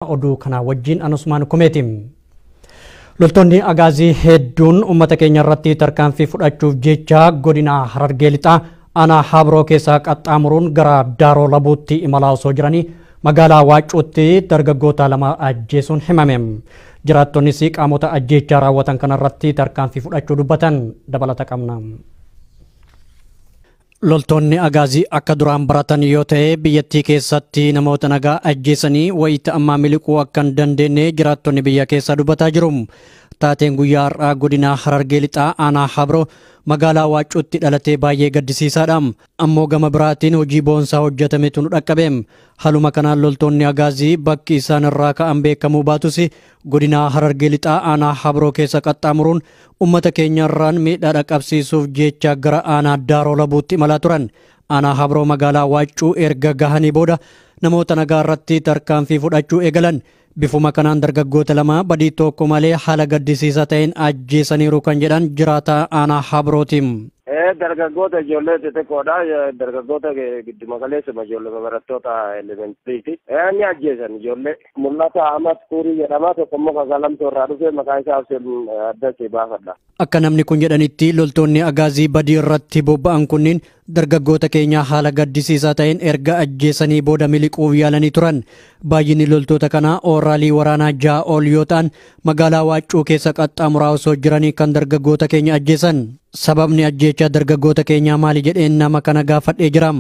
Oduu kanaa wajjin anusmaan kumeeti. Loltoonni Agaazii hedduun uummata keenya irratti tarkaanfii fudhachuuf jecha godina Harargee Lixaa aanaa Habroo keessaa qaxxaamuruun gara Daaroo Labuutti imalaa osoo jiranii magaalaa Waaccuutti dargaggoota lama ajjeesuun himame. Jiraattonnis qaamota ajjeechaa raawwatan kanarratti tarkaanfii fudhachuu dubbatan dabalata qabna. Loltoonni Agaazii akka duraan baratan yoo ta'e biyyattii keessatti namoota nagaa ajjeesanii wayita ammaa miliquu akka hin dandeenye jiraattonni biyya keessaa dubbataa jiru. Taateen guyyaa har'aa godina Harargee Lixaa aanaa Habroo magaalaa Waaccuutti dhalatee baay'ee gaddisiisaadha. Ammoo gama biraatiin hojii boonsaa hojjetametu nu dhaqqabe. Haaluma kanaan loltoonni Agaazii bakki isaan irraa ka'an beekamuu baatus godina Harargee Lixaa aanaa Habroo keessa qaxxaamuruun uummata keenya irraan miidhaa dhaqqabsiisuuf jecha gara aanaa Daaroo Labuutti imalaa turan. Aanaa Habroo magaalaa Waaccuu erga gahanii booda namoota nagaa irratti tarkaanfii fudhachuu eegalan. Bifuma kanaan dargaggoota lama badii tokko malee haala gaddisiisaa ta'een ajjeesaniiru kan jedhan jiraataa aanaa Habrootiin. Dargaggoota ijoollee xixiqqoodha. Dargaggoota gidduma galeessuma ijoollee barattoota elementariiti. Ni ajjeesan ijoollee. Mul'ata Ahmad Kuurii jedhama. Tokko immoo Kasalamtoo irraa dhufe maqaa isaa adda si baafadha. Akka namni kun jedhanitti loltoonni Agaazii badii irratti bobba'an kunniin dargaggoota keenya haala gaddisiisaa ta'een erga ajjeesanii booda miliquuf yaalanii turan. Baay'inni loltoota kanaa ooraalii waraanaa 6 ol yoo ta'an magaalaa Waaccuu keessa qaxxaamuraa osoo jiranii kan dargaggoota keenya ajjeesan. Sababni ajjeechaa dargaggoota keenyaa maali jedheen nama kana gaafadhee jira.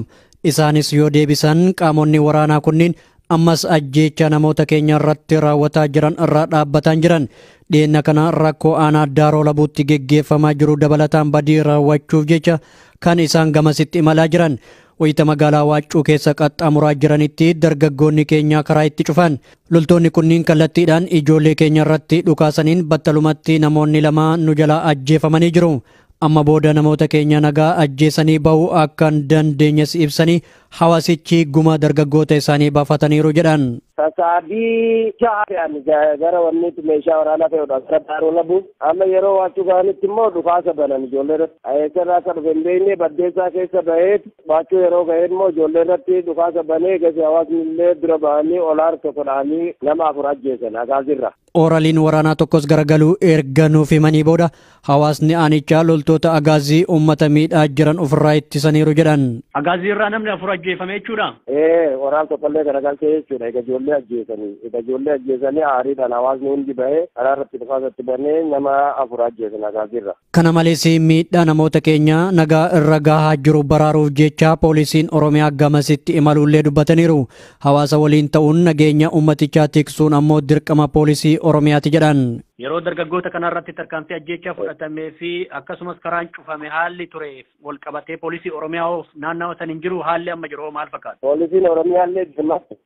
Isaanis yoo deebisan qaamonni waraanaa kunniin ammas ajjeechaa namoota keenya irratti raawwataa jiran irraa dhaabbataa jiran. Dhiyeenya kana rakkoo aanaa Daaroo Labuutti geggeeffamaa jiru dabalataan badii raawwachuuf jecha kan isaan gamasitti imalaa jiran. Wayita magaalaa Waaccuu keessa qaxxaamuraa jiranitti dargaggoonni keenya karaa itti cufan. Loltoonni kunniin kallattiidhaan ijoollee keenya irratti dhukaasaniin battalumatti namoonni lama nu jalaa ajjeefamanii jiru. Amma booda namoota keenya nagaa ajjeesanii bahuu akka hin dandeenyes ibsanii hawaasichi guma dargaggoota isaanii baafataniiru jedhan. Sasaabii ja'a fe'an gara wanniitti meeshaa waraanaa fe'uudhaan gara Daaroo Labuu. Amma yeroo Waaccuu ga'anitti immoo dhukaasa banan ijoollee irratti. Eessarraa akka dhufe hin beekne baddeessaa keessa baheet Waaccuu yeroo ga'e immoo ijoollee irratti dhukaasa banee gasi hawaasni illee dura ba'anii olaar tokko dha'anii nama 4 ajjeesan Agaazirra. Ooraliin waraanaa tokkos garagaluu erga nuuf himanii booda hawaasni aanichaa loltoota Agaazii uummata miidhaa jiran ofirraa ittisaniiru jedhan. Agaazii irraa namni 4 ajjeefame jechuudha? Waraana tokkollee garagalchee jechuudha. Egaa ijoollee ajjeesanii. Egaa ijoollee ajjeesanii aariidhaan hawaasni hundi bahee karaa irratti dhukaasatti banee nama 4 ajjeesan Agaazirra. Kana malees miidhaa namoota keenya nagaa irra gahaa jiru baraaruuf jecha poolisiin Oromiyaa gamasitti imaluullee dubbataniiru. Hawaasa waliin ta'uun nageenya uummatichaa tiksuun ammoo dirqama poolisii Oromiyaati jedhan. Yeroo dargaggoota kanarratti tarkaanfii ajjeechaa fudhatamee fi akkasumas karaan cufame haalli ture wal qabatee poolisii Oromiyaa naannawa san hin jiru haalli amma jiru maal fakkaata? Poolisiin Oromiyaa illee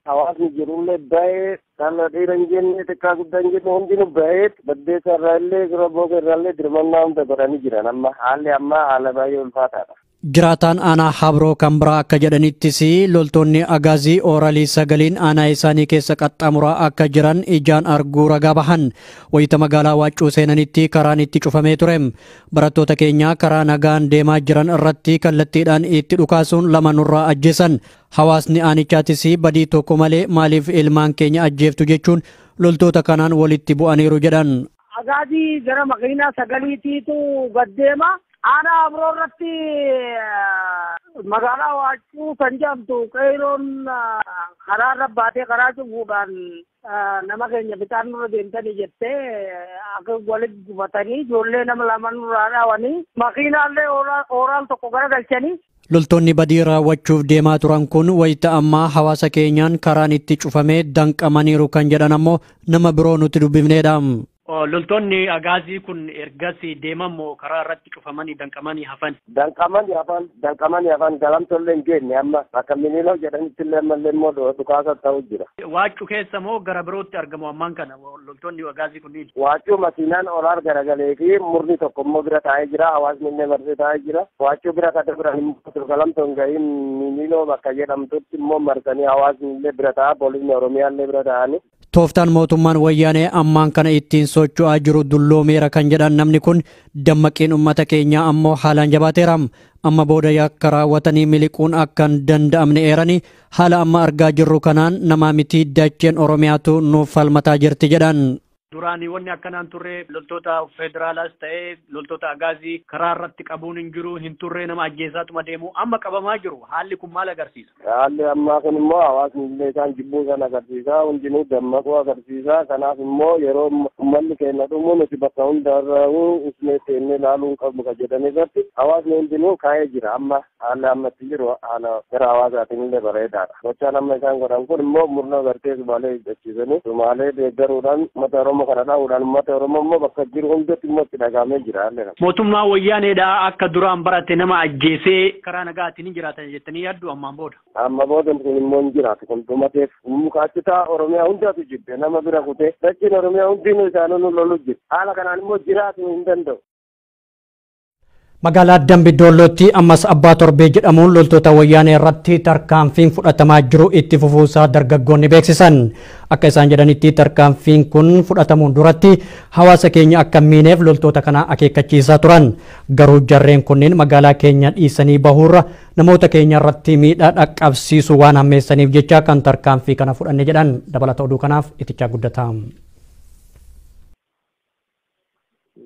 hawaasni jirullee bahee kan dhiira hin jenne xiqqaa guddaa hin jenne hundinuu bahee baddeessa irraa illee booka irraa illee dirmannaa hunda godhanii jiran amma haalli ammaa haala baay'ee ulfaataadha. Jiraataan aanaa Habroo kan biraa akka jedhanittis loltoonni Agaazii ooralii 9 aanaa isaanii keessa qaxxaamuraa akka jiran ijaan arguu ragaa bahan. Wayita magaalaa Waaccuu seenanitti karaan itti cufamee ture. Barattoota keenya karaa nagaan deemaa jiran irratti kallattiidhaan itti dhukaasuun 2 nurraa ajjeesan. Hawaasni aanichaatis badii tokko malee maaliif ilmaan keenya ajjeeftu jechuun loltoota kanaan walitti bu'aniiru jedhan. Agaazii gara makiinaa 9tiitu gad deema. Aanaa Habroo irratti magaalaa Waaccuu kan jedhamtu qeeroon karaa irra baatee karaa cufuudhaan nama keenya bitaan nurra deemtanii jettee akka walitti gubatanii ijoollee nama 2 nurraa dhaawanii makiinaallee ooraal tokko garagalchanii. Loltoonni badii raawwachuuf deemaa turan kun wayita ammaa hawaasa keenyaan karaan itti cufamee danqamaniiru kan jedhan ammoo nama biroo nuti dubbifneedha. Loltoonni Agaazii kun ergas deeman moo karaa irratti cufamanii danqamanii hafan? Danqamanii hafan galamtollee hin geenye amma bakka Miniloo jedhanitti illee ammallee immoo dhukaasa ta'u jira. Waaccuu keessa moo gara birootti argamu ammaan kana loltoonni Agaazii kunniin? Waaccuu makiinaan olaar garagalee fi murni tokko immoo bira taa'ee jira. Hawaasni illee marsee taa'ee jira. Waaccuu bira kan bira immoo galamtoo hin gahiin Miniloo bakka jedhamtutti immoo marsanii hawaasni illee bira taa'a. Poolisni Oromiyaa illee bira taa'anii. Tooftaan mootummaan wayyaanee ammaan kana ittiin socho'aa jiru dulloomeera kan jedhan namni kun dammaqiin uummata keenyaa ammoo haalaan jabaateera. Amma booda yakka raawwatanii miliquun akka hin danda'amne eeranii haala amma argaa jirru kanaan namaa miti dacheen Oromiyaatu nuuf falmataa jirti jedhan. Duraanii wanni akkanaan turre loltoota federaalaas ta'ee loltoota agaazii karaa irratti qabuun hin jiru hin turre nama ajjeesaatuma deemu amma qabamaa jiru haalli kun maal agarsiisa? Haalli ammaa kun immoo hawaasni illee isaan jibbuu kan agarsiisa hundinuu dammaquu agarsiisa kanaaf immoo yeroo uummanni keenya dhumu nuti bakka hundarraa usnee seennee ilaaluu hin qabnu kan jedhan irratti hawaasni hundinuu kaa'ee jira amma haalli ammatti jiru haala gara hawaasaatiin illee bareedaadha. Gochaan amma isaan godhan kun immoo murna gartee Sumaalee hidhachiisanii Sumaalee deeggaruudhaan uummata Oromoo kana dhahuudhaan uummata Oromoo immoo bakka jiru hundatti immoo itti dhagahamee jira haalli kana. Mootummaa wayyaaneedha akka duraan barate nama ajjeesee karaa nagaatiin hin jiraatan jettanii yaaddu ammaan booda. Amma booda kun immoo hin jiraatu kun dhumateef mukaachitaa Oromiyaa hundatu jibbe nama bira kutee dachiin Oromiyaa hundinuu isaanii nu lolu jira haala kanaan immoo jiraatu hin danda'u. Magaalaa Dambi Doollootti ammas Abbaa Torbee jedhamuun loltoota wayyaanee irratti tarkaanfiin fudhatamaa jiru itti fufuusaa dargaggoonni beeksisan. Akka isaan jedhanitti tarkaanfiin kun fudhatamuun duratti hawaasa keenya akka miineef loltoota kana akeekkachiisaa turan. Garuu jarreen kunneen magaalaa keenya dhiisanii bahuurra namoota keenya irratti miidhaa dhaqqabsiisu waan hammeessaniif jecha kan tarkaanfii kana fudhanne jedhan. Dabalata oduu kanaaf Itichaa Guddataa.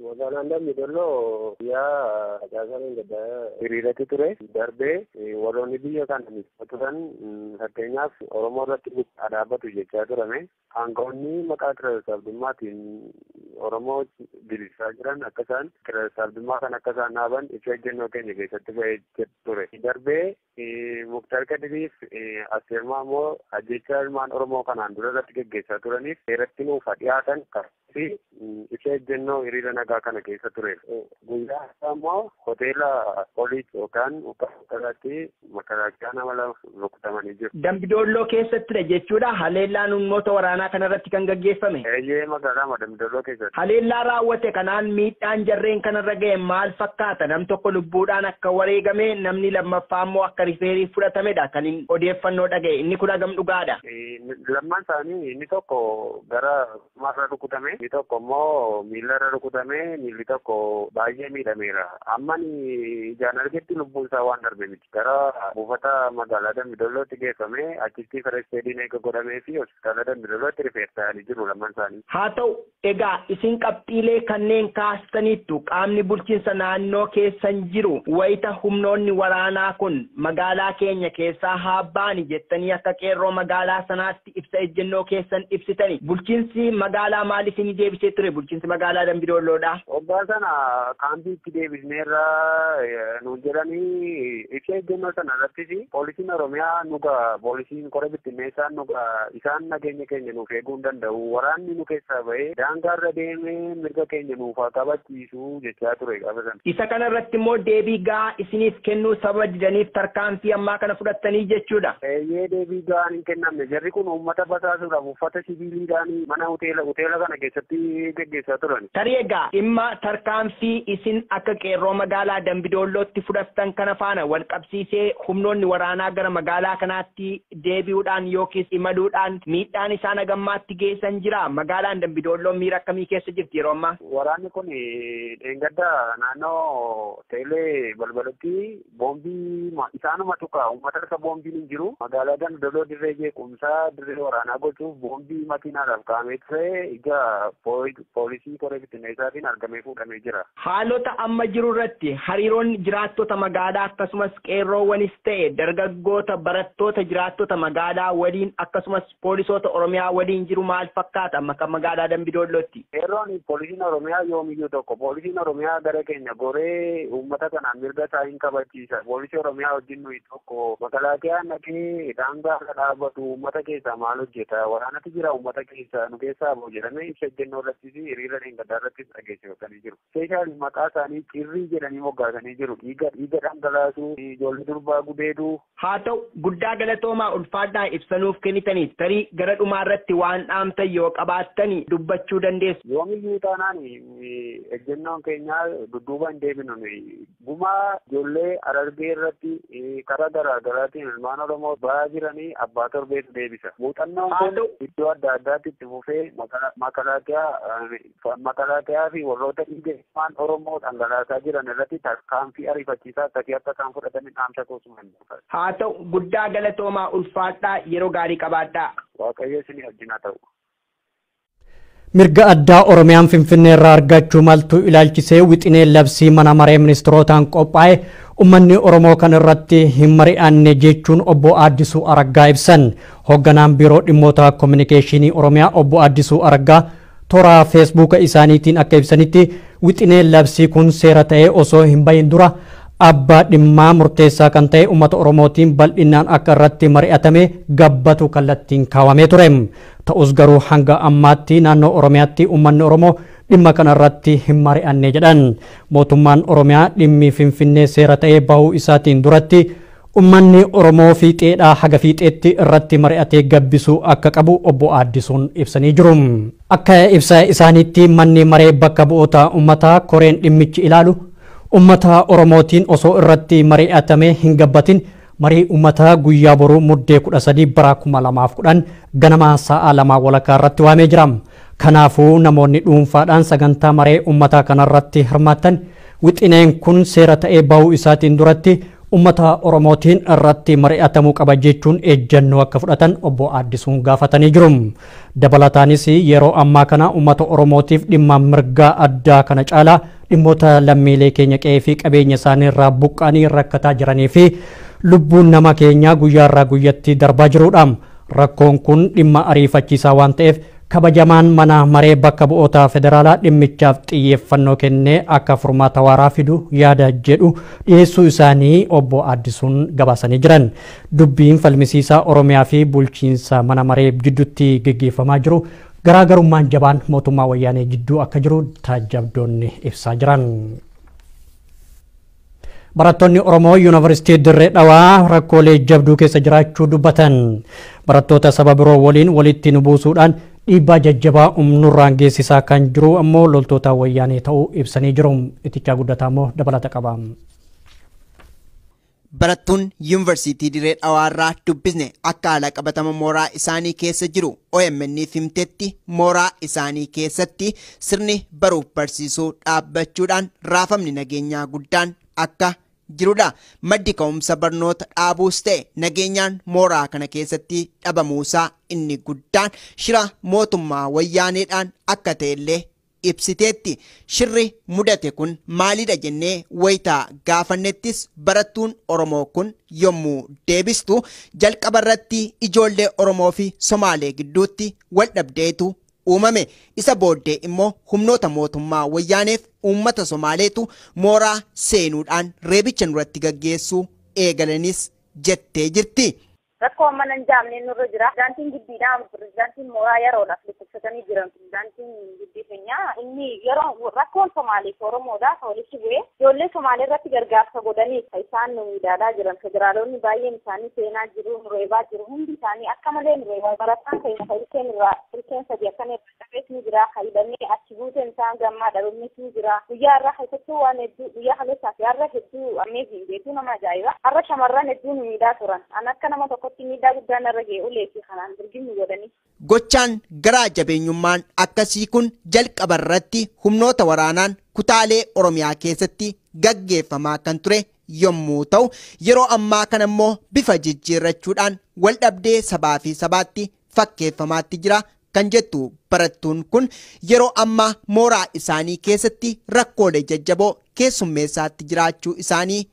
Magaalaan Dambi Dolloo guyyaa facaasan hiriirratti ture darbee warroonni biyya kana turan fakkeenyaaf Oromoo irratti dhaabbatu jechaa turame aangawoonni maqaa kireeffaabdummaatiin Oromoo diriirsaa jiran akka isaan kireeffaabdummaa kan akka isaan dhaaban ibsa ejjennoo keenya keessatti ba'ee ture. Darbee Muktaar Kadiriif Asteer Maammoo ajjechaa ilmaan Oromoo kanaan dura irratti geggeessaa turaniif seeratti nuuf dhiyaatan fi ibsa ejjennoo hiriira nagaa kana keessa ture. Guyyaa isaa immoo hoteela Oliit yookaan Uffataatti makalaakaa nama lama rukutamanii jiru. Dambidolloo keessattidha jechuudha. Haleellaan humnoota waraanaa kanarratti kan gaggeeffame. Eeyyee magaalaa Dambidolloo keessatti. Haleellaa raawwate kanaan miidhaan jarreen kanarra ga'e maal fakkaata? Nam tokko lubbuudhaan akka wareegame namni lammaffaa immoo akka rifeerii fudhatamedha kan odeeffannoo dhaga'e. Inni kun hagam dhugaadha? Lammaan isaanii inni tokko gara marra rukutame inni tokko immoo miilarra rukutame miilli tokko baay'ee miidhameera. Amma ijaan argetti lubbuun isaa waan darbe miti. Gara buufata magaalaa Dambidollootti geeffame achitti firesteediin eega godhamee fi hospitaala Dambidollootti rifeer ta'anii jiru lammaan isaanii. Haa ta'u egaa isin qabxiilee kanneen kaastaniittu qaamni bulchiinsa naannoo keessan jiru wayita humnoonni waraanaa kun magaalaa keenya keessaa haa ba'ani jettanii akka qeerroo magaalaa sanaatti ibsa ejjennoo keessan ibsitani. Bulchiinsi magaalaa maal isin deebisee ture? Bulchiinsi magaalaa Dambidoolloodha. Waggaa sana kaampii itti deebisneerra nuun jedhanii ibsa ejjennoo sana irrattis poolisiin Oromiyaa nuga poolisiin kora bittinneessaan nuga isaan nageenya keenya nuuf eeguu hin danda'u waraanni nu keessaa ba'ee daangaarra deemee mirga keenya nuuf haa kabachiisu jechaa ture gaafa sana. Isa kana irratti immoo deebii gahaa isiniif kennuu sababa didaniif tarkaanfii ammaa kana fudhattanii jechuudha. Eeyyee deebii gahaan hin kennamne jarri kun uummata basaasuudhaaf uffata sibiiliidhaan mana hoteela kana keessatti geggeessaa turan. Tarii egaa dhimma tarkaanfii isin akka qeerroo magaalaa Dambidoollootti fudhattan kana faana wal qabsiisee humnoonni waraanaa gara magaalaa kanaatti deebi'uudhaan yookiis imaluudhaan miidhaan isaan hagammaatti geessan jira. Magaalaan Dambidoolloo miira akkamii keessa jirti yeroo ammaa? Waraanni kun dheengadda naannoo teelee balbalatti boombii isaanuma tuqa uummata harka boombiin hin jiru. Magaalaa Dambidoolloo dirree jeequmsaa dirree waraanaa gochuuf boombii makiinaadhaaf kaa'amee ture ija poolisii koree bittinneessaatiin argamee fuudhamee jira. Haalota amma jiru irratti hariiroon jiraattota magaalaa akkasumas qeerroowwanis ta'e dargaggoota barattoota jiraattota magaalaa waliin akkasumas poolisoota Oromiyaa waliin jiru maal fakkaata amma kan magaalaa Dambidoollootti? Qeerroon poolisiin Oromiyaa yoomiyyuu tokko poolisiin Oromiyaa gara keenya goree uummata kanaan mirga isaa hin kabachiisa. Poolisii Oromiyaa wajjin nuyi tokko makalaakiyaan dhaqee daangaa irra dhaabbatu uummata keessaa maal hojjeta waraanatu jira uummata keessaa nu keessaa ba'u jedhamee ibsa ejjennoo irrattis hiriira dheengaddaa irrattis dhageessifatanii jiru. Speeshaali maqaa isaanii cirrii jedhanii moggaasanii jiru. Dhiiga dhangalaasuu, ijoollee durbaa gudeeduu. Haa ta'u guddaa galatoomaa ulfaadhaa ibsanuuf kennitanii tarii gara dhumaa irratti waan dhaamtan yoo qabaattani dubbachuu jechuu dandeessu? Yoomiyyuu taanaan ejjennoon keenya dudduuba hin deebinu. Gumaa ijoollee Harargee irratti karaa garaa garaatiin ilmaan Oromoo ba'aa jiranii abbaa torbeetu deebisa. Muuxannoon kun iddoo adda addaatti itti fufee makalaakiyaa fi warroota dhiiga ilmaan Oromoo dhangalaasaa jiran irratti tarkaanfii ariifachiisaa akkasii akka isaan fudhatan dhaamsa koosuma. Haa ta'u, guddaa galatoomaa, ulfaadhaa, yeroo gaarii qabaadhaa. Waaqayyo isin wajjin haa ta'u. Mirga addaa Oromiyaan Finfinnee irraa argachuu maltu ilaalchisee wixinee labsii mana maree ministirootaan qophaa'e uummanni Oromoo kan irratti hin mari'anne jechuun obbo Addisuu Araggaa ibsan. Hoogganaan biiroo dhimmoota koominikeeshinii Oromiyaa obbo Addisuu Araggaa toora feesbuuka isaaniitiin akka ibsanitti wixinee labsii kun seera ta'ee osoo hin bahin dura abbaa dhimmaa murteessaa kan ta'e uummata Oromootiin bal'inaan akka irratti mari'atame gabbatu kallattiin kaawwamee ture. Ta'us garuu hanga ammaatti naannoo Oromiyaatti uummanni Oromoo dhimma kana irratti hin mari'anne jedhan. Mootummaan Oromiyaa dhimmi Finfinnee seera ta'ee bahuu isaatiin duratti uummanni Oromoo fiixeedhaa haga fiixeetti irratti mari'atee gabbisuu akka qabu obbo Addisuun ibsanii jiru. Akka ibsa isaaniitti manni maree bakka bu'oota uummataa koreen dhimmichi ilaalu ummata Oromootiin osoo irratti mari'atame hin gabbatin marii uummataa guyyaa boruu muddee 13 bara 2010 ganama sa'a 2:15 irratti waamee jira. Kanaafuu namoonni dhuunfaadhaan sagantaa maree uummataa kanarratti hirmaatan wixineen kun seera ta'ee bahuu isaatiin duratti ummata Oromootiin irratti mari'atamuu qaba jechuun ejjennoo akka fudhatan obbo Addisuun gaafatanii jiru. Dabalataanis yeroo ammaa kana ummata Oromootiif dhimma mirgaa addaa kana caalaa dhimmoota lammiilee keenya qe'ee fi qabeenya isaanii irraa buqqa'anii rakkataa jiranii fi lubbuun nama keenyaa guyyaa irraa guyyatti darbaa jirudha. Rakkoon kun dhimma ariifachiisaa waan ta'eef kabajamaan mana maree bakka bu'oota federaalaa dhimmichaaf xiyyeeffannoo kennee akka furmaata waaraa fidu yaada jedhu dhiyeessuu isaanii obbo Addisuun gabaasanii jiran. Dubbiin falmisiisaa Oromiyaa fi bulchiinsa mana maree jidduutti geggeeffamaa jiru garaagarummaan jabaan mootummaa wayyaanee jidduu akka jiru taajjabdoonni ibsaa jiran. Barattoonni Oromoo Yuunivarsiitii Dirree Dhawaa rakkoolee jabduu keessa jiraachuu dubbatan. Barattoota saba biroo waliin walitti nu buusuudhaan dhiibbaa jajjabaa umnurraan geessisaa kan jiru ammoo loltoota wayyaanee ta'uu ibsanii jiru. Itichaa guddataa immoo dabalata qaba. Barattuun Yuunivarsiitii Dirree Dhawaarraa dubbisne akka haala qabatama mooraa isaanii keessa jiru OMN himtetti mooraa isaanii keessatti sirni baruuf barsiisuu dhaabbachuudhaan raafamni nageenyaa guddaan akka jirudha. Maddi ka'umsa barnoota dhaabuus ta'e nageenyaan mooraa kana keessatti dhabamuusaa inni guddaan shira mootummaa wayyaaneedhaan akka ta'ellee ibsiteetti. Shirri mudate kun maalidha jennee wayitaa gaafannettis barattuun Oromoo kun yommuu deebistu jalqaba irratti ijoollee Oromoo fi Somaalee gidduutti wal dhabdeetu uumame. Isa booddee immoo humnoota mootummaa wayyaaneef uummata Somaaleetu mooraa seenuudhaan reebicha nurratti gaggeessuu eegalanis jettee jirti. Rakkoo amma nan jaamne nurra jira. Pirezidaantiin giddiidha. Pirezidaantiin mooraa yeroodhaaf dhukkubsatanii jiran. Pirezidaantiin giddii keenyaa inni yeroo rakkoon Somaaliif Oromoodha walitti bu'ee ijoollee Somaalee irratti gargaarsa godhanii isaan nu miidhaa jiran. Federaalonni baay'een isaanii seenaa jiru, nu reebaa jiru. Hundi isaanii akka malee nu reebaa. Barataan keenya ilkeen irraa ilkeen sadii akkana irra dhabees ni jira. Hidhamee achi buuteen isaan gammaa dhabamnis ni jira. Guyyaa irraa keessattuu waan hedduu guyyaa kaleessaa fi har'a hedduu ammeeziin beekuu nama ajaa'iba. Har'a shamarran hedduu nu miidhaa turan. An akka nama tokko miidhaa guddaan irra ga'e ulee fi kanaan dirqamni godhanii. Gochaan garaa jabeenyummaan akkasii kun jalqaba irratti humnoota waraanaan kutaalee Oromiyaa keessatti gaggeeffamaa kan ture yommuu ta'u yeroo ammaa kana immoo bifa jijjiirrachuudhaan wal dhabdee sabaa fi sabaatti fakkeeffamaatti jira kan jettu barattuun kun yeroo ammaa mooraa isaanii keessatti rakkoolee jajjaboo keessummeessaatti jiraachuu isaanii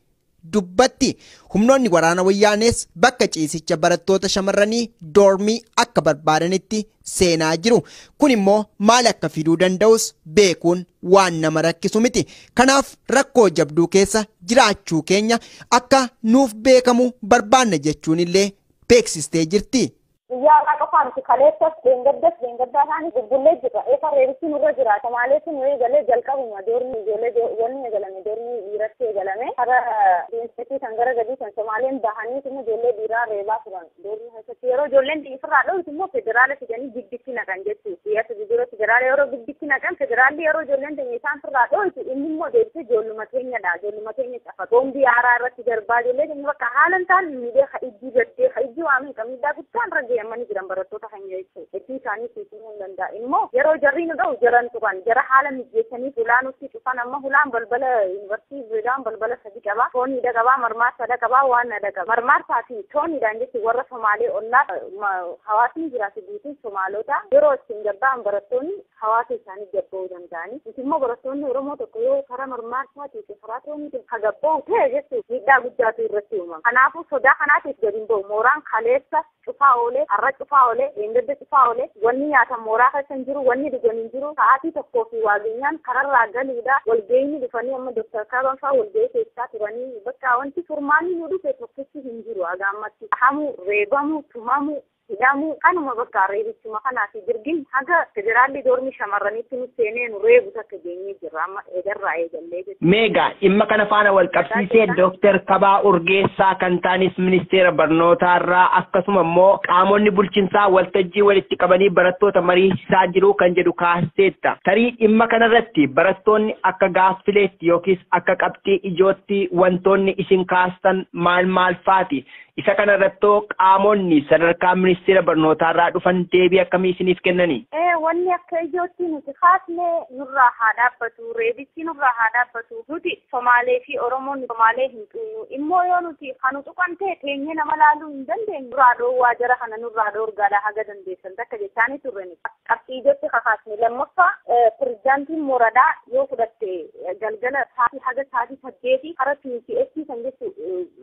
dubbatti. Humnoonni waraana wayyaanees bakka ciisicha barattoota shamarranii doormii akka barbaadanitti seenaa jiru. Kun immoo maal akka fiduu danda'us beekuun waan nama rakkisu miti. Kanaaf rakkoo jabduu keessa jiraachuu keenya akka nuuf beekamu barbaanna jechuun illee beeksistee jirti. Guyyaa irraa qofaa miti kaleessas dheengaddas dheengaddaa isaanii bubbullee jira. Eefa reebichi nurra jira. Somaaleetti nu eegalee jalqabuma doormi ijoollee wanni eegalame doormi dhiiratti eegalame. Hara deemsitii kan gara gadii kan Somaaleen bahanii immoo ijoollee dhiiraa reebaa turan doormi keessatti. Yeroo ijoolleen dhiifirraa dhooftu immoo federaala fidanii jigditti naqan jechuudha. Dhiyaatu duratti Federaala yeroo gidditti naqan federaalli yeroo ijoolleen teenya isaan firraa dho'itu inni immoo deebisee ijoolluma teenyadha. Ijoolluma teenya cafa. Boombii haaraa irratti darbaa ijoollee teenya bakka haala hin taane miidhee ha'ijjii gaddee ha'ijjii waa meeqa miidhaa guddaan irra geeffamanii jiran barattoota keenya jechuudha. Hedduu isaanii siisuu hin danda'a. Immoo yeroo jarri nu dha'u jaran tuqan jara haala mijeessanii hulaa nutti cufan amma hulaan balbala yuunivarsiitii Dirreedawaan balbala sadi qaba. Tooniidha qaba, marmaarsaadha qaba, waan adda qaba. Marmaarsaa fi tooniidhaan jechuun warra Somaalee ollaa hawaasni jiraatu guutuun Somaalota yeroo ittiin gabba'an barattoonni hawaasa isaanii gabba'uu danda'anii. Nuti immoo barattoonni Oromoo tokko yoo karaa marmaarsaatii fi karaa tooniitiin ka gabba'u ta'e jechuun miidhaa guddaatu irratti uumama. Kanaafuu sodaa kanaatiif gadi hin ba'u. Mooraan kaleessa cufaa oolee, har'a cufaa oolee, eengadda cufaa oolee, wanni nyaatan mooraa keessa hin jiru, wanni dhugan hin jiru. Sa'aatii tokkoo fi waageenyaan kararraa galuudha. Walga'iin dhufanii amma Dooktar Kaban fa'aa walga'ii keessaa turanii bakka wanti furmaanni nu dhufe tokkichi hin jiru haga ammatti. Hamu, reebamu, tumamu, hidhamu kanuma bakka reebichuma kanaa fi jirgin haga federaalli doormi shamarranitti nu seenee nu reebu takka geenyee jirra amma eegarraa eegallee jechuudha. Meegaa dhimma kana faana wal qabsiisee Dooktar Kabaa Urgeessaa kan ta'anis ministeera barnootaarraa akkasuma immoo qaamonni bulchiinsaa waltajjii walitti qabanii barattoota mariisisaa jiru kan jedhu kaasteetta. Tarii dhimma kanarratti barattoonni akka gaaffileetti yookiis akka qabxii ijootti wantoonni isin kaastan maal maal faati? Isa kanarrattoo qaamonni sadarkaa ministeera barnootaarraa dhufan deebii akkamii isiniif kennanii? Wanni akka ijootti nuti kaasne nurraa haa dhaabbatu, reebichi nurraa haa dhaabbatu. Nuti Somaalee fi Oromoon Somaalee hin xuqnu. Immoo yoo nuti kan tuqan ta'e teenyee nama laaluu hin dandeenyu. Nurraa dhoowwaa jara kana nurraa dhoorgaadha haga dandeessan takka jechaanii turre nuti. Qabxii ijootti kakaasne lammaffaa pirezidaantiin Mooradaa yoo fudhatte galgala sa'aatii haga sa'aatii 8 karaa PCS kan jettu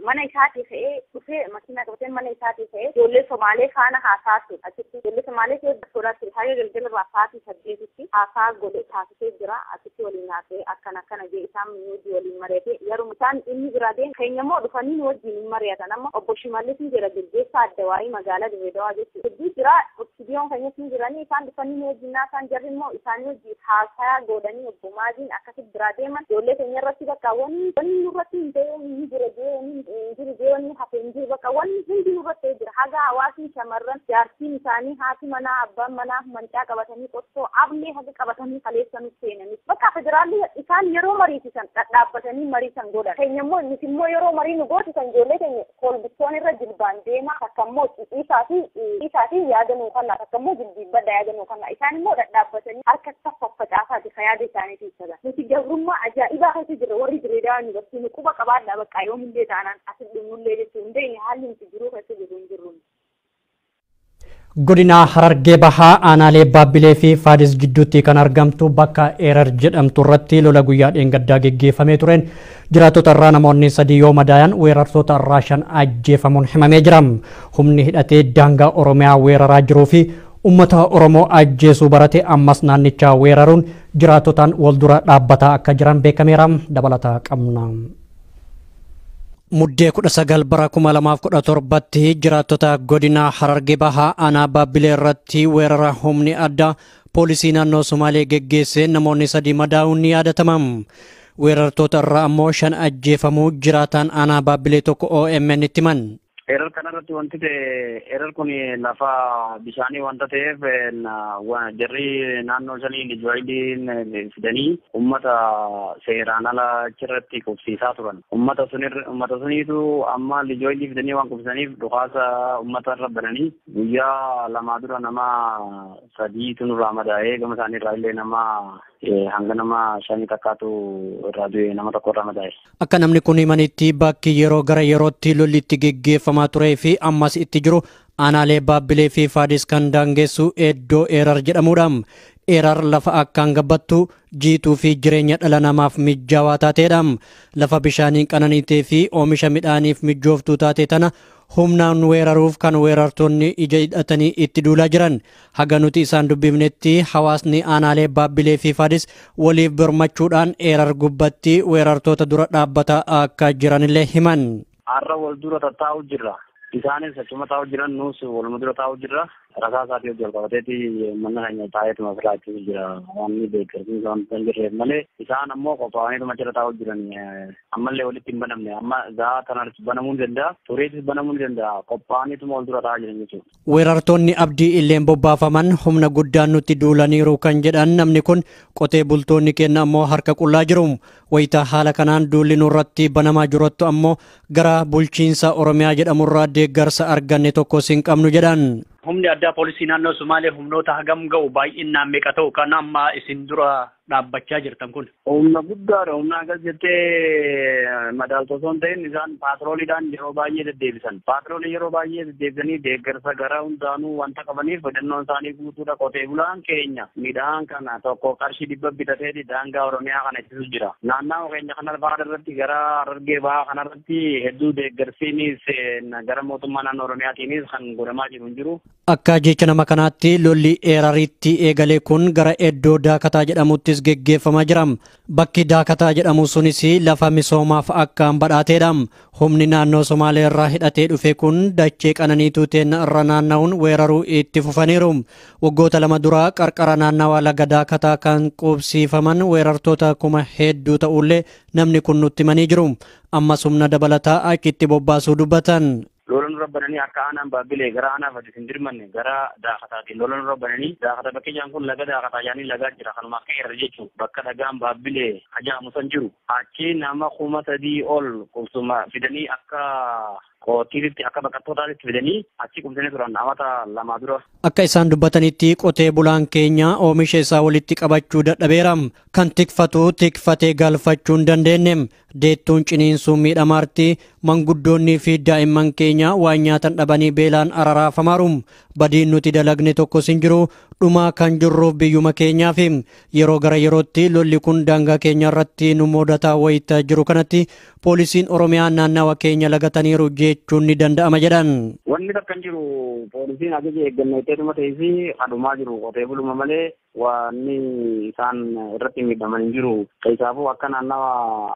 mana isaatii ka'ee dhufee makiinaa qabatee mana isaatii ka'ee ijoollee Somaalee faana haasaa ture. Achitti ijoollee Somaalee keessa godhaa ture. Haga galgala irraa sa'aatii 8tti haasaa godhe taasisee jira. Achitti waliin haasa'ee akkana akkana jee isaan nuti waliin mari'ate. Yeroo isaan inni bira deemu keenya immoo dhufanii nu wajjin hin mari'atan. Amma obbo Shimallis ni jira geggeessaa Addawaayii magaalaa Dirreedawaa jechuudha. Hedduu jira oksidiyoon keenyas ni jiranii isaan dhufanii nu wajjin haasa'an jarri immoo isaanii wajjin haasaa godhanii obbo Maaziin akkasitti bira deeman ijoollee keenya irratti bakka wanni nurratti hin ta'e hin jira jee hin jiru jee wanni hafe hin jiru bakka wanni hundi nurratti jira. Haga hawaasni shamarran jaartiin isaanii haati manaa abbaan manaa mancaa qabatanii qottoo ablee haga qabatanii kaleessa nutti seenanii bakka federaalli isaan yeroo mariisisan dhadhaabbatanii mariisan godhan. Keenya immoo nuti immoo yeroo marii nu gootisan ijoollee keenya kolbistoon irra jilbaan deema takka immoo ciciisaa fi yaada nuu kenna takka immoo jilbiibbadha yaada nuu kenna isaan immoo dhadhaabbatanii harka faffacaasaati ka yaada isaaniitu ibsatan. Nuti gabrummaa ajaa'ibaa keessa jirra warri Dirreedawaa yuunivarsiitii nu quba qabaadha bakka yoomillee taanaan asin dhumnullee jechuun hin beekne haalli nuti jiruu keessa jirru hin jirru. Godina Harargee Bahaa aanaalee Baabbilee fi Faadis gidduutti kan argamtu bakka Eerar jedhamtu irratti lola guyyaa dheengaddaa geggeeffamee tureen jiraattota irraa namoonni 3 yoo madaayan weerartoota irraa 5 ajjeefamuun himamee jira. Humni hidhatee daangaa Oromiyaa weeraraa jiruu fi uummata Oromoo ajjeesuu barate ammas naannichaa weeraruun jiraattotaan wal dura dhaabbataa akka jiran beekameera. Dabalataa qabna. Muddee 19 bara 2017tti jiraattota godina Harargee Bahaa aanaa Baabbilee irratti weerara humni addaa poolisii naannoo Somaalee geggeessee namoonni 3 madaa'uun ni yaadatama. Weerartoota irraa ammoo 5 ajjeefamuu jiraataan aanaa Baabbilee tokko OMN itti himan. Eerar kanarratti wanti ta'e eerar kun lafa bishaanii wanta ta'eef jarri naannoo sanii lijuwaayidiin fidanii uummata seeraan ala achirratti qubsiisaa turan. Uummata suniitu amma lijuwaayidii fidanii waan qubsisaniif dhukaasa uummata irra bananii guyyaa 2 dura nama 3tu nurraa madaa'ee gama isaanii irraa illee nama hanga nama 5 takkaatu irraa du'e nama 1 irraa madaa'e. Akka namni kun himanitti bakki yeroo gara yerootti lolli itti geggeeffamaa turee fi ammas itti jiru aanaalee Baabbilee fi Faadis kan daangessu iddoo Eerar jedhamudha. Eerar lafa akkaan gabbattu jiituu fi jireenya dhala namaaf mijaawaa taateedha. Lafa bishaaniin qananiitee fi oomisha midhaaniif mijooftuu taate tana humnaan weeraruuf kan weerartoonni ija hidhatanii itti duulaa jiran. Haga nuti isaan dubbifnetti hawaasni aanaalee Baabbilee fi Faadis waliif birmachuudhaan Eerar gubbatti weerartoota dura dhaabbataa akka jiranillee himan. Har'a wal dura tattaa'u jirra. Isaanis achuma taa'u jiran nus waluma dura taa'u jirra. Rasaa isaatii hojii ol qabateeti mana keenya taa'eetuma filaachuu jira. Waan ni deeggarsiin isaan hin jirreef malee isaan ammoo qophaa'aniituma jira taa'uu jiran ammallee walitti hin banamne amma gahaa kanas banamuu ni danda'a tureetis banamuu ni danda'a qophaa'aniituma wal dura taa'aa jiran jechuudha. Weerartoonni Abdii Illeen bobbaafaman humna guddaan nutti duulaniiru kan jedhan namni kun qotee bultoonni keenya ammoo harka qullaa jiru. Wayitaa haala kanaan duulli nurratti banamaa jirutti ammoo gara bulchiinsa Oromiyaa jedhamurraa deeggarsa arganne tokkos hin qabnu jedhan. Humni addaa poolisii naannoo Sumaalee humnoota hagam ga'u baay'inaan meeqa ta'u kan amma isin dura dhaabbachaa jirtan kun? Humna guddaadha. Humna akkas jettee madaaltu osoo hin ta'in isaan paatrooliidhaan yeroo baay'ee deddeebisan. Paatroolii yeroo baay'ee deddeebisanii deeggarsa gara hundaanuu wanta qabaniif fidannoon isaanii guutuudha. Qotee bulaan keenya midhaan kana tokko qarshii 100 bitateeti daangaa Oromiyaa kana ittisu jira. Naannawa keenya kana fa'aa irratti gara Harargee bahaa kanarratti hedduu deeggarsiinis gara mootummaa naannoo Oromiyaatiinis kan godhamaa jiru hin jiru. Akka jecha nama kanaatti lolli Eraritti eegale kun gara iddoo Daakataa jedhamuttis geggeeffamaa jira. Bakki Daakataa jedhamu sunis lafa misoomaaf akkaan badhaateedha. Humni naannoo Somaalee irraa hidhatee dhufe kun dachee qananiituu teenna irra naanna'uun weeraruu itti fufaniiru. Waggoota 2 dura qarqara naannawaa laga Daakataa kan qubsiifaman weerartoota kuma hedduu ta'ullee namni kun nutti himanii jiru. Ammas humna dabalataa achitti bobbaasuu dubbatan. Lola nurra bananii akka aanaan Baabbilee gara aanaa Fadis hin dirmanne gara Daakataatiin lola nurra bananii Daakata bakki jaan kun laga Daakataa jaanii lagaa jira kanuma akka irra jechuun bakka dhagaan Baabbilee hajaamu san jiru achi nama 3000 ol qubsuma fidanii akka qootiitti akka baqattootaatti fidanii achi qubsanii turan amata 2 dura. Akka isaan dubbatanitti qotee bulaan keenya oomisha isaa walitti qabachuu dadhabeera. Kan tikfatu tikfatee galfachuu hin dandeenye. Deettuun ciniinsuun miidhamaarti manguddoonnii fi daa'imman keenya waan nyaatan dhabanii beelaan araraafamaaru. Badiin nuti dalagne tokkos hin jiru. Dhumaa kan jirruuf biyyuma keenyaaf yeroo gara yerootti lolli kun daangaa keenya irratti nu mudataa wayitaa jiru kanatti poolisiin Oromiyaa naannawa keenya lagataniiru jechuun ni danda'ama jedhan. Wanni takka hin jiru poolisiin ajaja eeggannoo itteetuma ta'ee fi hadumaa jiru qotee buluma malee wanni isaan irratti miidhaman hin jiru. Keessaafuu akka naannawa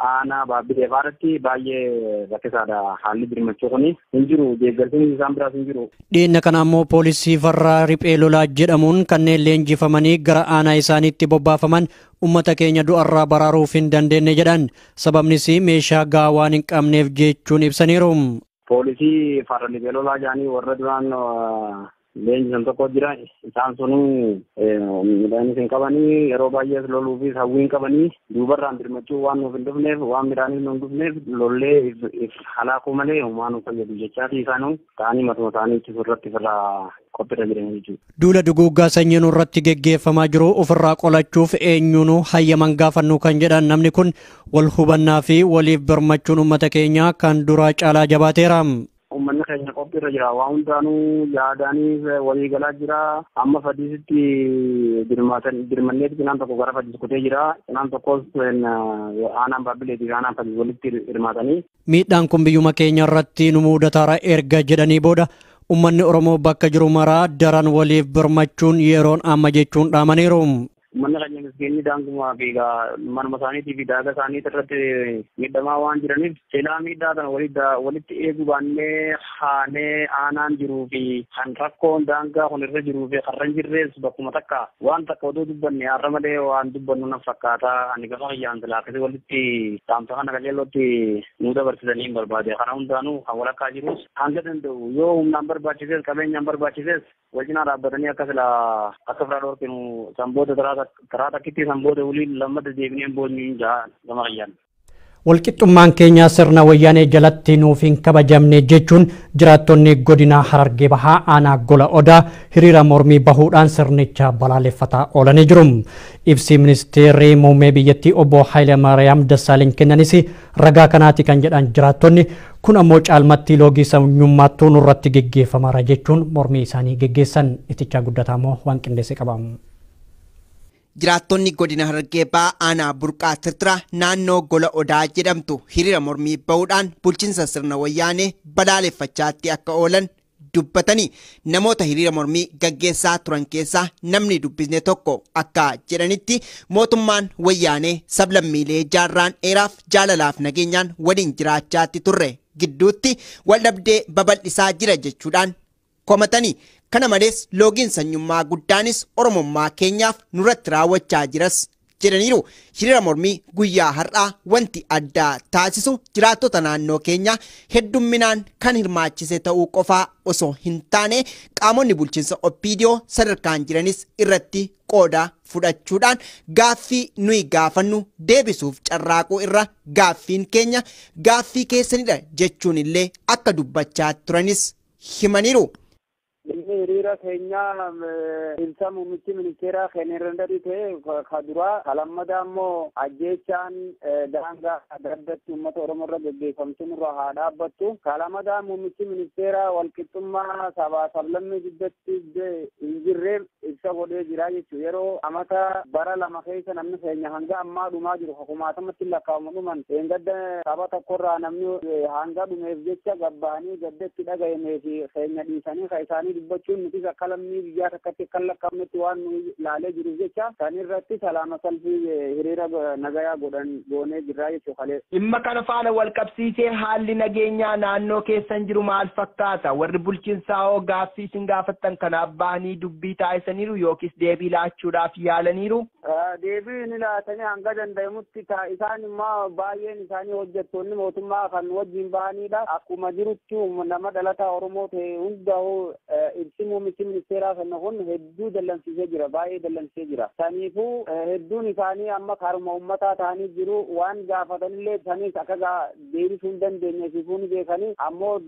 aanaa Baabbilee fa'aatti baay'ee rakkisaadha haalli birmachuu kun hin jiru deeggarsiin isaan biraas hin jiru. Dhiyeenya kana ammoo poolisii farra riphee lolaa jedhamuun kanneen leenjifamanii gara aanaa isaaniitti bobbaafaman ummata keenya du'arraa baraaruuf hin dandeenye jedhan. Sababnis meeshaa gahaa waan hin qabneef jechuun ibsaniiru. Poolisii farra riphee lolaa jedhanii warra duraan leenjisan tokko jira isaan sunuu midhaanis hin qabanii yeroo baay'ees loluufis hawwii hin qabanii duubarraan birmachuu waan nuuf hin dhufneef waan midhaanis nu hin dhufneef lollee if halaakuu malee homaa nu fayyadu jechaati isaanuu ta'anii matuma isaanii ittisuu irratti ofirraa qophiirra jiran jechuudha. Duula duguuggaa sanyii nurratti geggeeffamaa jiru ofirraa qolachuuf eenyuunuu hayyaman gaafannu kan jedhan namni kun wal hubannaa fi waliif birmachuun uummata keenya kan duraa caalaa jabaateera. Uummanni keenya qophiirra jira. Waa hundaanuu yaadaaniif walii galaa jira. Amma Fadisitti dirmanneeti cinaan tokko gara Fadis kutee jira. Cinaan tokkos aanaan Baabbileetii fi aanaan Fadis walitti hirmaatanii. Miidhaan kun biyyuma keenya irratti nu mudataara erga jedhanii booda uummanni Oromoo bakka jiru maraa daran waliif birmachuun yeroon amma jechuun dhaamaniiru. Uummanni keenya miskiinni daangumaa fi manuma isaaniitii fi daagaa isaanii irratti miidhamaa waan jiraniif silaa miidhaa kana walitti eeguu baannee haanee aanaan jiruu fi kan rakkoon daangaa kun irra jiruu fi karra hin jirrees bakkuma takka waan takka odoo dubbanne har'a malee waan dubbannu na fakkaata. Ani gama kiyyaan silaa akkasii walitti dhaamsa kana qajeelootti nu dabarsitanii hin barbaade. Kana hundaanuu kan walakkaa jirus hanga danda'u yoo humnaan barbaachises qabeenyaan barbaachises wal cinaa dhaabbatanii akka silaa akka firaa dhorkinu sanboota karaa takkitti sanboota waliin lammata deebinee boonyu hin jaha gama kiyyaan. Walqixxummaan keenya sirna wayyaanee jalatti nuuf hin kabajamne jechuun jiraattonni godina Harargee Bahaa aanaa Gola Odaa hiriira mormii bahuudhaan sirnicha balaaleffataa oolanii jiru. Ibsi ministeerri muummee biyyattii obbo Hayilamaariyaam Dassaaleny kennanis ragaa kanaati kan jedhan jiraattonni kun ammoo caalmatti loogii sanyummaattuu nurratti geggeeffamaara jechuun mormii isaanii geggeessan. Itichaa guddataa immoo waan qindeesse qabamu. Jiraattonni godina Harargee Bahaa aanaa Burqaa Tirtiraa naannoo Gola Odaa jedhamtu hiriira mormii bahuudhaan bulchiinsa sirna wayyaanee balaaleffachaatti akka oolan dubbatanii namoota hiriira mormii gaggeessaa turan keessaa namni dubbisne tokko akka jedhanitti mootummaan wayyaanee sablammiilee jaarraan dheeraaf jaalalaaf nageenyaan waliin jiraachaatti turre gidduutti waldhabdee babal'isaa jira jechuudhaan komatanii. Kana malees loogiin sanyummaa guddaanis Oromummaa keenyaaf nurratti raawwachaa jiras jedhaniiru. Hiriira mormii guyyaa har'aa wanti addaa taasisu jiraattota naannoo keenyaa heddumminaan kan hirmaachise ta'uu qofaa osoo hin taane qaamonni bulchiinsa OPDO sadarkaan jiranis irratti qooda fudhachuudhaan gaaffii nuyi gaafannu deebisuuf carraaquu irra gaaffiin keenya gaaffii keessanidha jechuun illee akka dubbachaa turanis himaniiru. Inni hiriira keenyaa ibsa muummichi ministeeraa kenneerra ta'e ka duraa ka lammataa immoo ajjeechaan daangaa adda addatti uummata Oromoo irra geggeeffamtu nurra haa dhaabbattu. Ka lammataa muummichi ministeeraa walqixxummaa sabaa sablammii gidduutti hin jirre ibsa godhee jira jechuudha. Yeroo amata bara 2 keessa namni keenya hanga ammaa dhumaa jiru kumaatamatti lakkaa'amu dhuman gadda saba tokkorraa namni hanga dhumeef jecha gabbaanii gaddatti dhaga'amee fi keenya dhiisanii ka isaanii dubbachuun nutis akka lammii biyyaa takkatti akka lakkaa'amnetti waan nu ilaalee jiruuf jecha kan irratti salaama salfii hiriira nagayaa godhan goonee jirraa jechuu kalee. Dhimma kana faana wal qabsiisee haalli nageenyaa naannoo keessan jiru maal fakkaata? Warri bulchiinsaa hoo gaaffii isin gaafattan kanaaf bahanii dubbii taasisaniiru yookiis deebii laachuudhaaf yaalaniiru? Deebii ni laatanii hanga danda'amutti isaan immoo baay'een isaanii hojjettoonni mootummaa kan wajjin bahanidha. Akkuma jirutti nama dhalataa Oromoo ta'e hundaa'u ibsi muummichi ministeeraa sana kun hedduu dallansiisee jira, baay'ee dallansiisee jira. Saniifuu hedduun isaanii amma karuma uummataa ta'anii jiru. Waan gaafatanillee sanis akka deebisuu hin dandeenye siifuu ni beekanii ammoo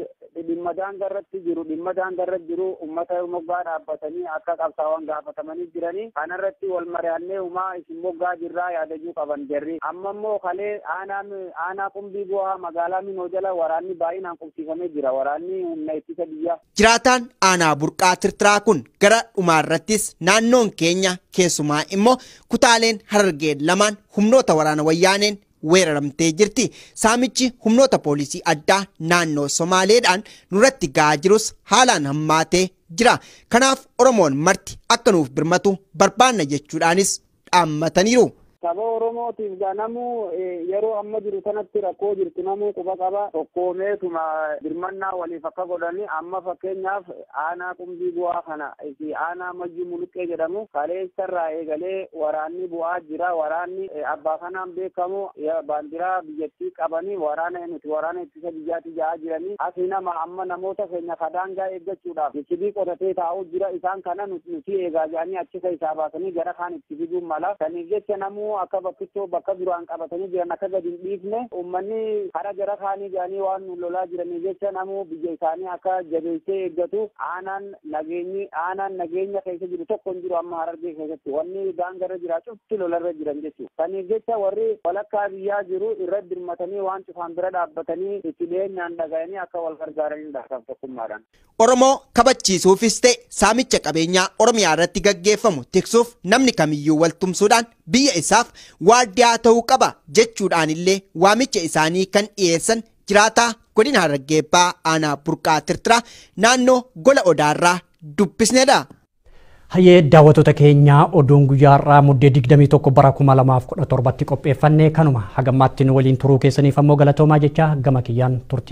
dhimma daangaa irratti jiru, dhimma daangaa irra jiru uummata moggaa dhaabbatanii akka qabsaa'an gaafatamanii jiranii. Kanarratti wal mari'annee uumaa isin moggaa jirraa yaadachuu qaban jarri. Amma immoo kalee aanaa qumbii bu'aa magaalaa Minoo jala waraanni baay'inaan qubsiifamee jira. Waraanni humna ittisa biyyaa. Jiraataan aanaa burqaa tirtiraa kun gara dhumaarrattis naannoon keenya keessumaa immoo kutaaleen Harargee lamaan humnoota waraana wayyaaneen weeraramtee jirti. Saamichi humnoota poolisii addaa naannoo Somaaleedhaan nurratti ga'aa jirus haalaan hammaatee jira. Kanaaf Oromoon marti akka nuuf birmatu barbaanna jechuudhaanis dhaammataniiru. Saba Oromootiif namuu yeroo amma jiru kanatti rakkoo jirtu namuu quba qaba. Tokkoomeetuma birmannaa waliif akka godhani amma fakkeenyaaf aanaa qumbii bu'aa kana fi aanaa mayyuu muluqqee jedhamu kaleessarraa eegalee waraanni bu'aa jira. Waraanni abbaa kanaan beekamu baandiraa biyyattii qabanii waraana nuti waraana ittisa biyyaatti ja'aa jiranii asii nama amma namoota keenya kadaangaa eeggachuudhaaf jechidii qotatee taa'uu jira. Isaan kana nuti eegaa jedhanii achi keessaa baasanii gara kaan itti fiduun mala. Saniif jecha namuu akka bakkittoo bakka duraan qabatanii jiran akka gadi hin dhiifne uummanni karaa gara kaanii jedhanii waan nu lolaa jiranii jecha namuu biyya isaanii akka jabeessee eeggatu. Aanaan nageenyi aanaan nageenya keessa jiru tokko hin jiru amma Harargee keessatti wanni daangarra jira cufti lolarra jiran jechuudha. Saniif jecha warri walakkaa biyyaa jiru irra dirmatanii waan cufaan bira dhaabbatanii itti dhiyeenyaan dhaga'anii akka wal gargaaranidha tokkummaadhaan. Oromoo kabachiisuufis ta'e saamicha qabeenyaa Oromiyaa irratti gaggeeffamu tiksuuf namni kamiyyuu wal tumsuudhaan biyya isaaf waardiyaa ta'uu qaba jechuudhaan illee waamicha isaanii kan dhiyeessan jiraataa godina Harargee Bahaa aanaa burqaa tirtiraa naannoo gola odaarraa dubbisnedha. Hayyee daawwattoota keenyaa oduun guyyaa har'aa muddee 21 bara 2017 qopheeffanne kanuma hagammaatti nu waliin turuu keessaniif ammoo galatoomaa jecha gama kiyyaan turtii.